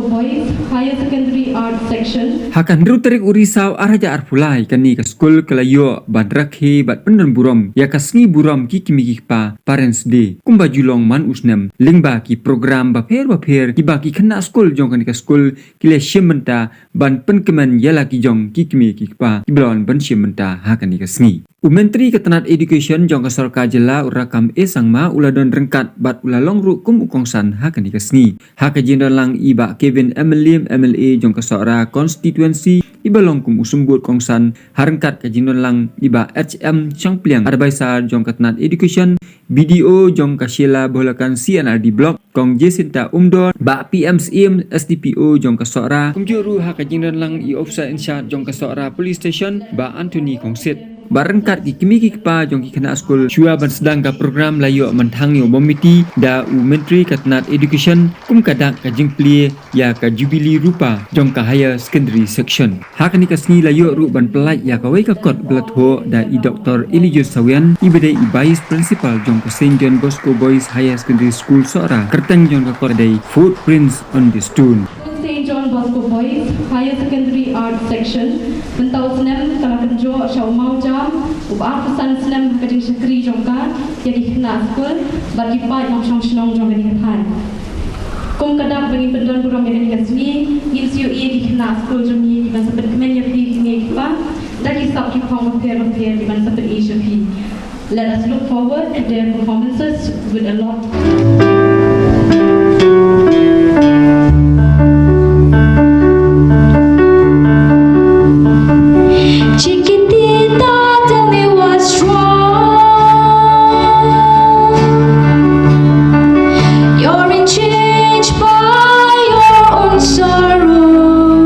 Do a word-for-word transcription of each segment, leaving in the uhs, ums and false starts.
Boys Higher Secondary Arts Section. Ha ka hynriew tarik u Risaw ar hajar arphew lai, kane ka skul ka la ïoh ban rakhe bad pyndon burom ïa ka sngi burom ki kmie ki kpa, Parents Day, kumba ju long man u snem, lyngba ki program bapher bapher kiba ki khynnah skul jong kane ka skul ki la shim bynta ban pynkmen ïa la ki jong ki kmie ki kpa kiba la wan ban shim bynta ha kane ka sngi. U Myntri ka tnat Education jong ka Sorkar Jylla, u Rakkam A Sangma, u la don ryngkat bad u la long ruh kum u kongsan ha kane ka sngi. Ha ka jingdon lang i Bah Kevin M Lyiem, M L A jong ka Sohra Constituency, iba long kum u symbud kongsan, ha ryngkat ka jingdon lang i Bah H M Shangpliang, Advisor jong ka tnat Education, B D O jong ka Shella Bholakan C and R D Block, Kong Jacinta Umdor, Bah P M Syiem, S D P O jong ka Sohra, kumjuh ruh ha ka jingdon lang i Officer in Charge jong ka Sohra Police Station, Bah Anthony Kongsit. Bad ryngkat ki kmie ki kpa jong ki khynnah skul, shuwa ban sdang ka program la ïoh mynthang ïa u mombati da u Myntri ka tnat Education, kum ka dak ka jingplie ïa ka Jubilee Rupa jong ka Higher Secondary Section. Ha kane ka sngi la ïoh ruh ban pyllait ïa kawei ka kot ba la thoh da i Doktor Elijah Sawian, iba dei i Vice Principal jong ka Saint John Bosco Boys Higher Secondary School Sohra. Kyrteng jong ka kot dei Footprints on the Stone. Saint John Bosco Boys Higher Secondary Arts Section, mynta u snem ka la kynjoh sha u mawjam uba arphew san snem ha ka jingshakri jong ka ïa ki khynnah skul bad ki paid nongshong shnong jong kane ka thaiñ. Kum ka dak ba ngin pyndon burom ïa kane ka sngi, ngin sa ïohi ïa ki khynnah skul jong ngi kiban sa pynkmen ïa phi ki kmie ki kpa da ki sap ki phong bapher bapher kiban sa pyni sha phi. Let us look forward to their performances with a lot. Chiquitita, tell me what's wrong. You're in change by your own sorrow.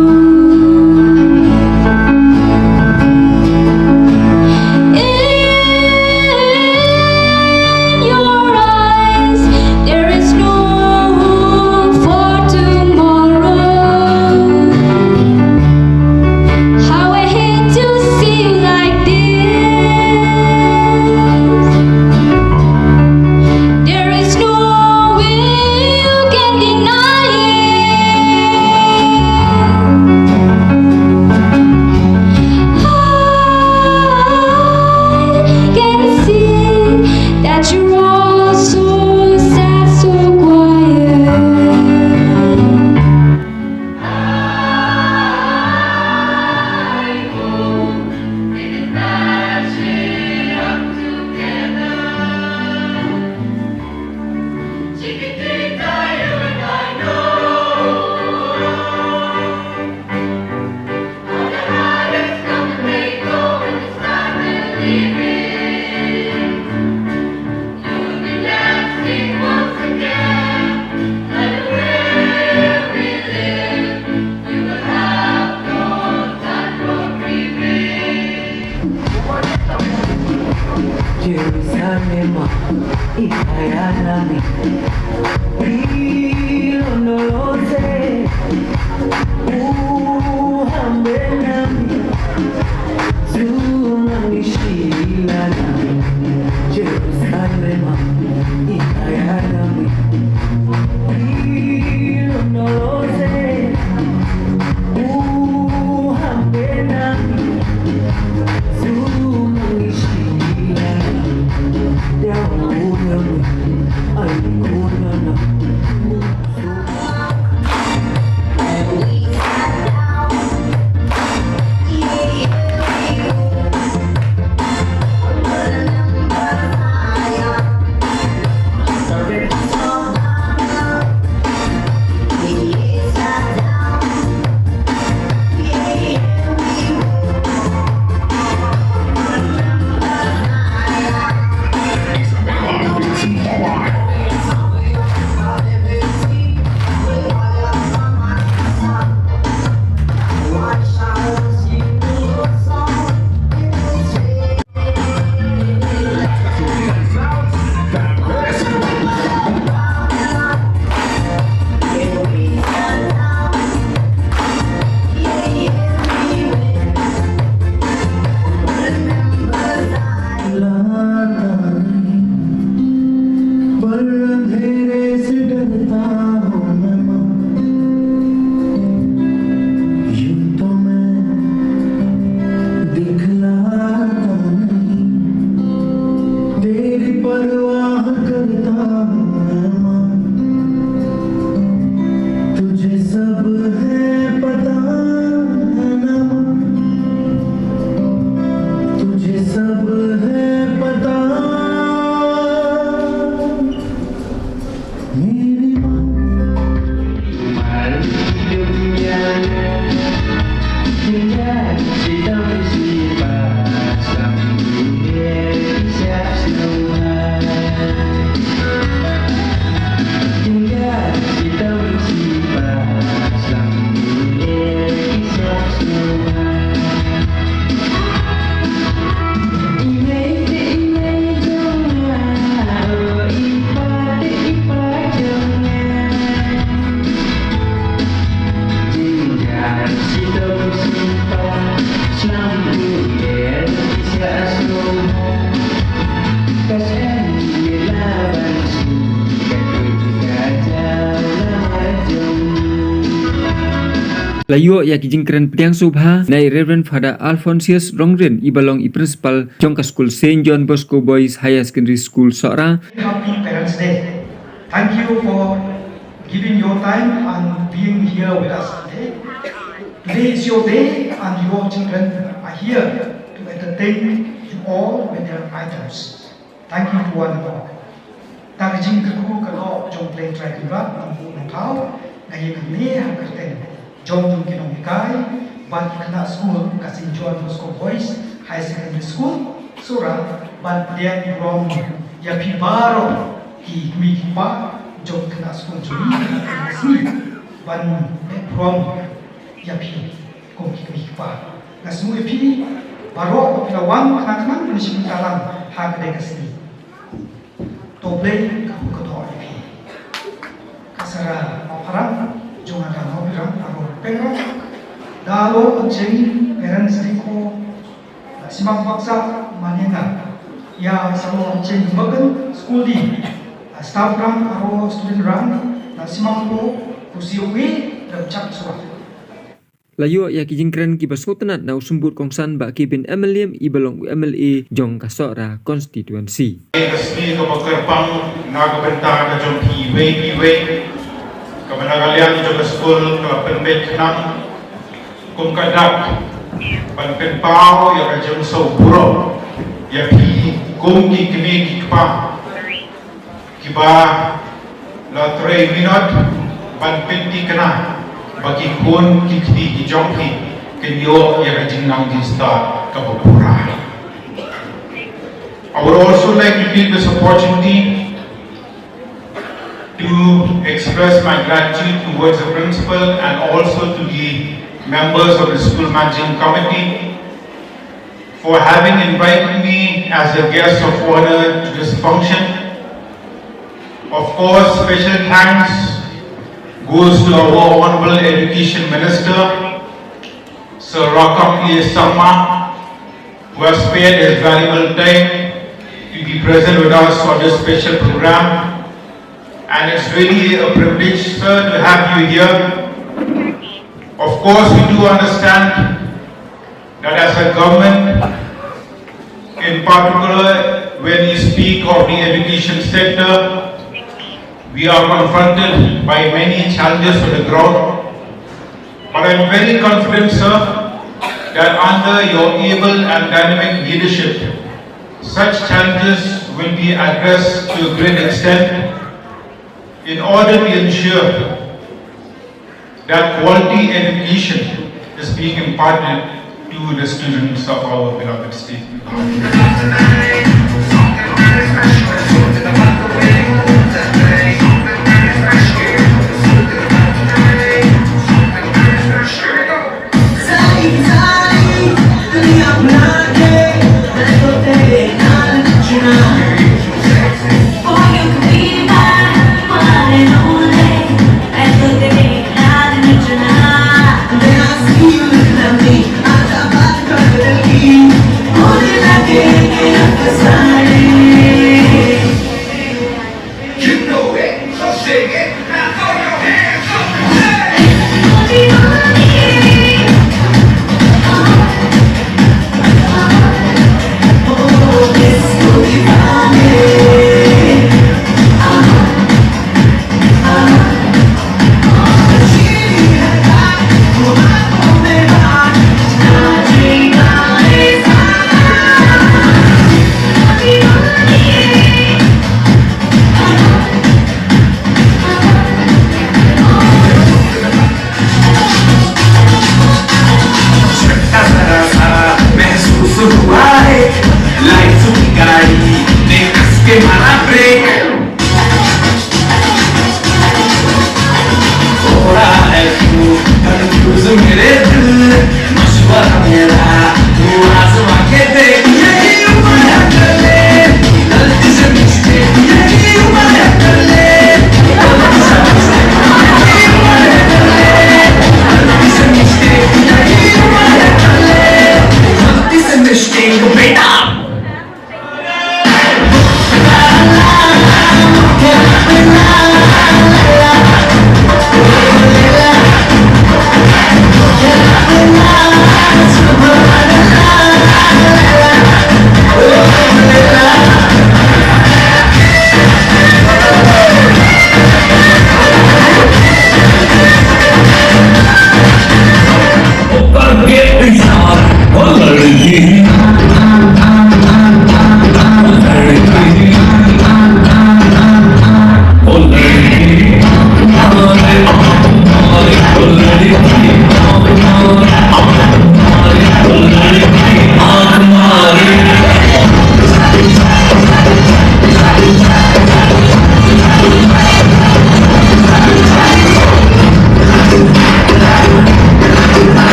In your eyes, there is no hope for tomorrow. How I hate to see you like this. There is no way you can deny it. I can see that you're all so sad, so quiet. Jerusalem, ikaya nami, ilondoloze, uhambe nami, sumangishilana. Jerusalem, ikaya nami, ilondoloze, uhambe nami, sumangishilana. Dawo nami, aikunana. La ïoh ïa ki jingkren pdiang sngewbha na i Reverend Father Alphonsus Rongrin, i ba long i principal jong ka skul Saint John Bosco Boys Higher Secondary School Sohra. Happy Parents' Day. Thank you for giving your time and being here with us today. Today is your day and your children are here to entertain you all with their items. Thank you to one and all. Da ka jingkyrkhu ka doh jong U Blei Trai Kynrad, nang buh nang thaw, nga ïa kane ha ka kyrteng jong ki nonghikai bad ki khynnah skul ka Saint John Bosco Boys Higher Secondary School, Sohra, ban pdiang burom ïa phi baroh ki kmie ki kpa jong ki khynnah skul jong ngi ha kane ka sngi, ban pdiang burom ïa phi kum ki kmie ki kpa. Nga sngew ïa phi baroh ba phi la wan khnang khnang ban shim bynta lang ha kane ka sngi. To Blei un kyrkhu ïa phi. Ka Sara Mawpharang jong nga ka Mawpharang, aro Pengrong. Da long ka jing Parents' Day ko, la simmang baksa mane nga. Ïa sa long ka jing makan school di. Staff rang, aro student rang, la simmang ko, ku siu wi, da chak suwa. La ïoh ïa ki jingkren kiba sngewtynnat na u Symbud Kongsan Bah Kevin M L Liam, i ba long u M L A jong ka Sohra constituency. Ka sngi kaba kyrpang na ka bynta ka jong phi iwei pa iwei, kaba na ka liang jong ka skul ka la pynbeit khnang kum ka dak ban pynpaw ïa ka jingsngew burom ïa phi kum ki kmie ki kpa kiba la trei minot ban pynthikna ba ki khun ki kti ki jong phi kin ïoh ïa ka jingnang jingstad kaba pura. I would also like to take this opportunity to express my gratitude towards the principal and also to the members of the school managing committee for having invited me as a guest of honor to this function. Of course, special thanks goes to our Honorable Education Minister, Sir Rakkam A Sangma, who has spared his valuable time to be present with us on this special program. And it's really a privilege, sir, to have you here. Of course, we do understand that as a government, in particular, when you speak of the education sector, we are confronted by many challenges on the ground. But I'm very confident, sir, that under your able and dynamic leadership, such challenges will be addressed to a great extent in order to ensure that quality education is being imparted to the students of our beloved state.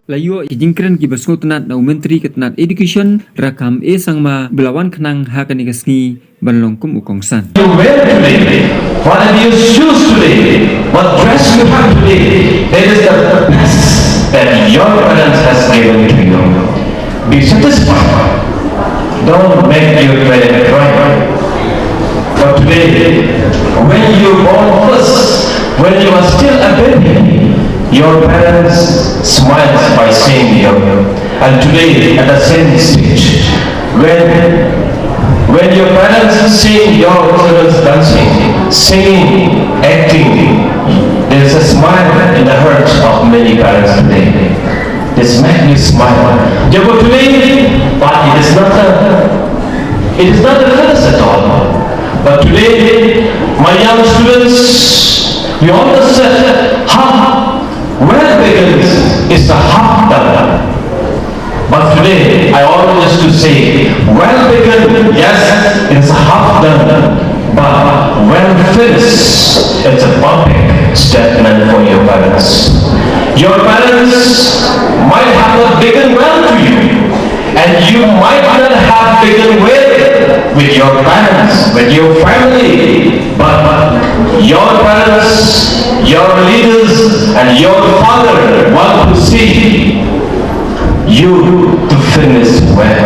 La ïoh ki jingkren kiba sngewtynnat na u Myntri ka tnat Education, Rakkam A Sangma, ba la wan khnang ha kane ka sngi ban long kum u kongsan. You wear today, what have you shoes today, what dress you have today, it is the best that your parents has given to you. Be satisfied. Don't make your parent cry. But today, when you born first, when you are still a baby, your parents smiles by seeing you. And today, at the same stage, when when your parents see your children dancing, singing, acting, there is a smile in the hearts of many parents today. This make me smile. Jabo today, but it is not a, it is not a finish at all. But today, my young students, we all said, ha, well begins is the half done. But today, I always to say, well begun, yes, it's half done. But well finished, it's a perfect statement for your parents. Your parents might have not begun well to you, and you might not have begun well with your parents, with your family, but your parents, your leaders, and your father want to see you to finish well.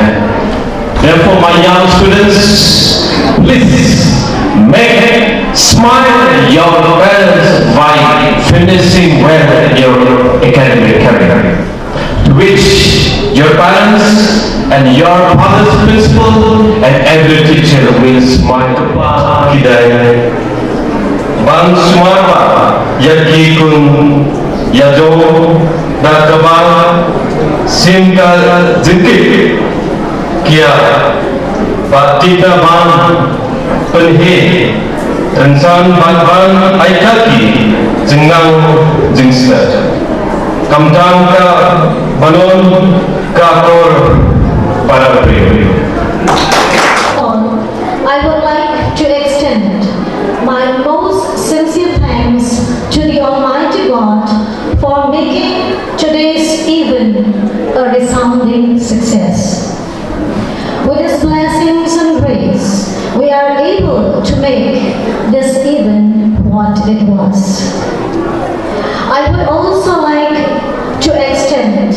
Therefore, my young students, please make smile your parents by finishing well your academic career. To which your parents and your father's principal and every teacher will smile. Kidai. Ban sumar ba ïa ki khun ïa jong da kaba sim ka jingkit kia ba tita ban pynhi rynsan ban ban ai ka ki jingnang jingsiat. Kamtam ka banon ka kor para prio. I would like to extend my most sincere thanks to the Almighty God for making today's event a resounding success. With His blessings and grace, we are able to make this event what it was. I would also like to extend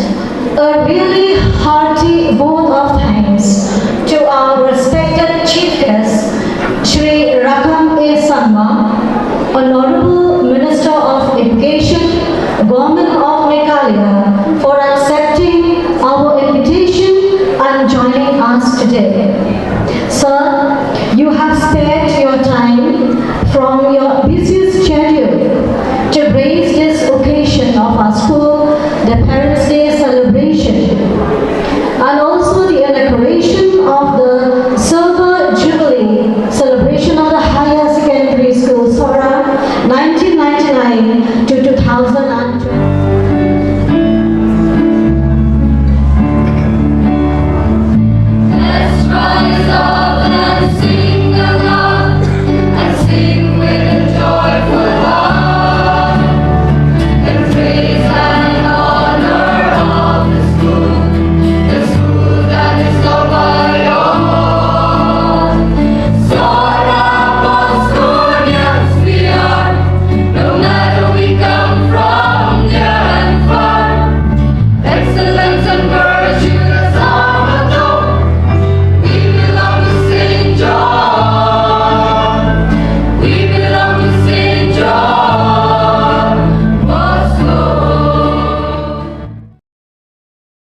a really hearty vote of thanks to our respected chief guest, Shri Rakkam A Sangma, Honorable Minister of Education, Government of Meghalaya, for accepting our invitation and joining us today. Sir, you have spared your time from your busy schedule to grace this occasion of our school, the Parents' Day celebration, and also the inauguration of the Silver Jubilee celebration of the Higher Secondary School, Sohra, nineteen ninety-nine to two thousand